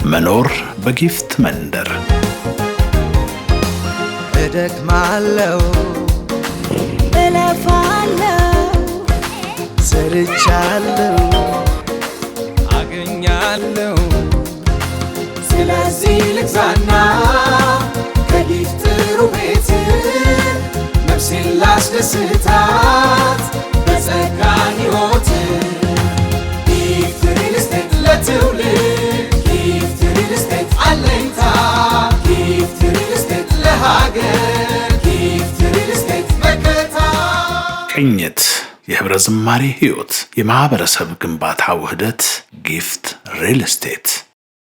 መኖር በጊፍት መንደር። እደክማለሁ፣ እለፋለሁ፣ ሰርቻለሁ፣ አገኛለሁ። ስለዚህ ልግዛና ከጊፍት ጥሩ ቤት፣ ነፍሴን ላስደስታት በጸጋ ሕይወት። ጊፍት ሪል ስቴት ለትውልድ፣ ጊፍት ሪል ስቴት አለኝታ፣ ጊፍት ሪል ስቴት ለሀገር፣ ጊፍት ሪል ስቴት መከታ። ቅኝት፣ የህብረ ዝማሬ ሕይወት፣ የማኅበረሰብ ግንባታ ውህደት፣ ጊፍት ሪል ስቴት።